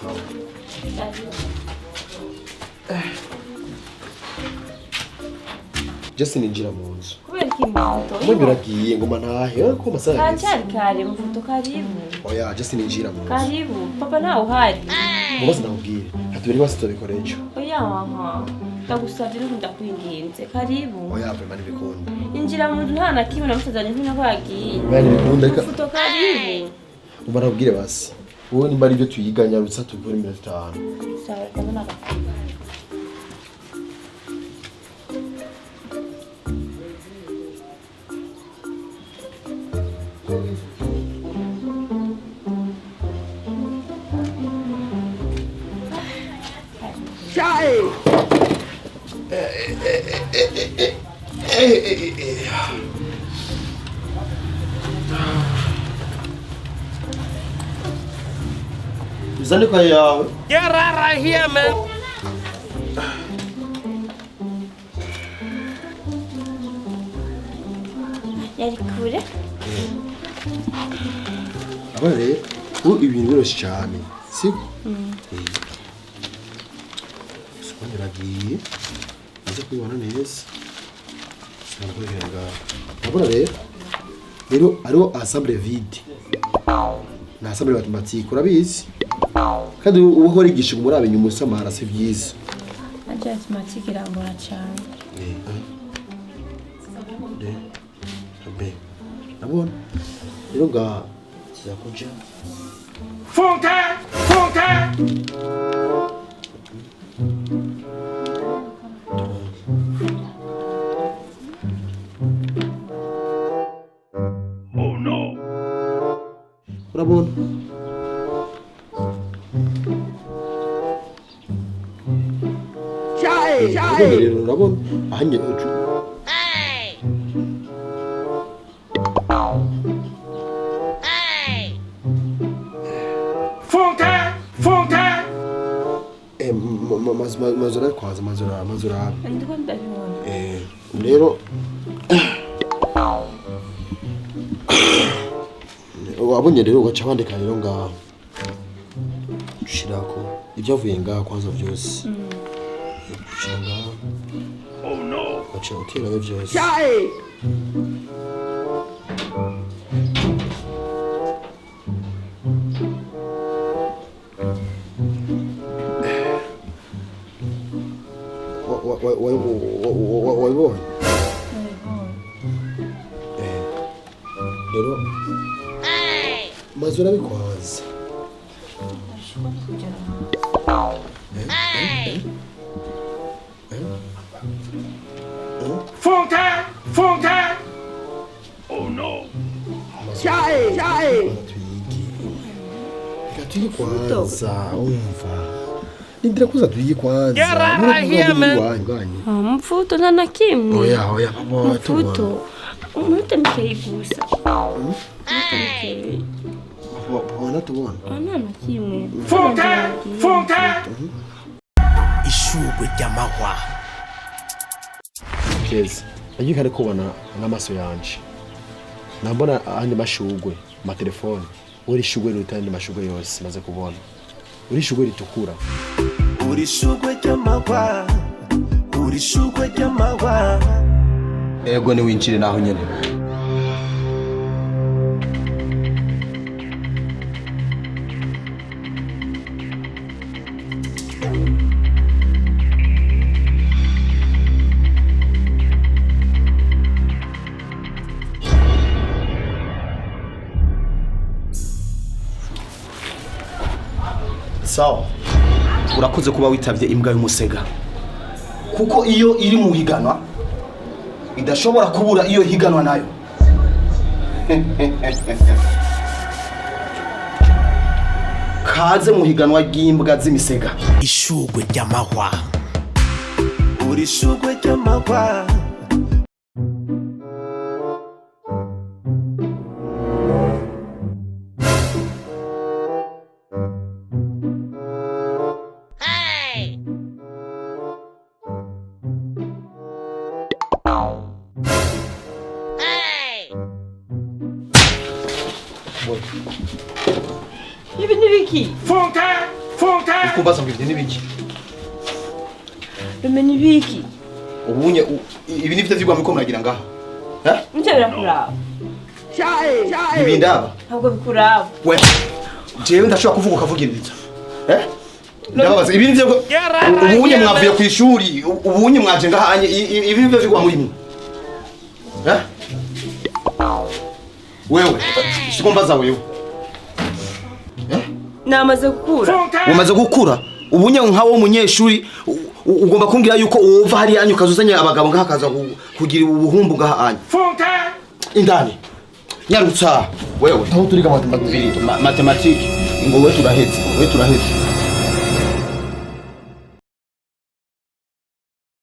Sawa. Just ninjira mu nzu. Kubera iki, Mvuto? Ubundi uragiye ngo ntahe ko amasaha yageze. Haracyari kare, Mvuto, karibu. Oya, just ninjira mu nzu. Karibu, papa ntawe uhari. Mubaze, ndakubwire hatubiri basi tubikora ejo. Oya, mama, ndagusabye n'ubu, ndakwinginze, karibu. Oya, vraiment ntibikunda. Injira mu nzu, nta na kimwe namusazanye, ntuna ko yagiye. Oya, ntibikunda, reka. Mvuto, karibu. Umva ndakubwire basi, wowe nimba ari ibyo tuyiga, nyarutsa tubikore iminota 5. Sawa, reka mbona agapira. Uzane ikaye yawe. Get out of here, man. Yari kure. Aba rero ubu ibintu biroroshye cyane, siko? Siko iragiye, uze kubibona neza. Sinakubwira ngaho. Urabona rero hariho ensemble vide na ensemble mathématique, urabizi, kandi uba uhora igisha ngo murabe inyuma usamara, si byiza. Najya mathématique irangora cyane. D B, urabona rero ngaha kizakuja. Funke! Funke! Oh no! Urabona? Urabona rero, urabona ahanye. Funke! Funke! Mazura kwanza, mazura, mazura. Ndiko ndabibona. Rero wabonye rero, ugaca wandika rero ngaho, ushirako ibyavuye ngaho kwanza byose, ushira ngaho. Oh no! Ugaca uteranya byose. Wabibonye? Rero mazura bikwanza. Funke! Funke! Oh no! Tuyige, reka tuyige kwanza. Umva, nindira kuza tuyige kwanza. Get out of here, man. Wanyu. Ah, Mvuto, nta na kimwe. Oya, oya, papa. Mvuto, umunota mikeyi gusa, umunota mikeyi. Papa, tubona. Ah, nta na kimwe. Funke! Funke! Ishurwe ry'amahwa. Keza nagiye kare kubona n'amaso yanje, nambona andi mashugwe amatelefone, uri ishugwe riruta ayandi mashugwe yose maze kubona, uri ishugwe ritukura. Uri shurwe ry'amahwa, uri shurwe ry'amahwa. Ego, niwinjire naho nyene. Sawa, urakoze kuba witabye imbwa y'umusega, kuko iyo iri mu higanwa idashobora kubura iyo higanwa nayo. Kaze mu higanwa ry'imbwa z'imisega. Ishurwe ry'amahwa. Uri shurwe ry'amahwa. Ibi ni biki? Funke! Funke! Ukumbaza ngo ivyo nibiki? Rumenya ibiki? Ubunye ibi nivyo vyigwa muriko muragira ngaha? Eh? Nivyo birakuraba. Ntibindaba. Ntabwo bikuraba. We, jewe ndashobora kuvuga ukavugiriza. Eh? Ndababaza, ibi nivyo ubunye mwavuye ku ishuri, ubunye mwaje ngaha anye, ibi nivyo vyigwa murimo? Eh? Wewe, sikumbaza wewe. Eh? Namaze gukura. Umaze gukura, ubunye nkawo umunyeshuri ugomba kumbwira yuko wova hariya anyu ukazuzanye abagabo ngaha kaza kugira ubuhumbu ngaha anyu. Indani. Nyarutsa wewe. Aho turiga matematike. Matematike. Ngo we turahetse, we turahetse.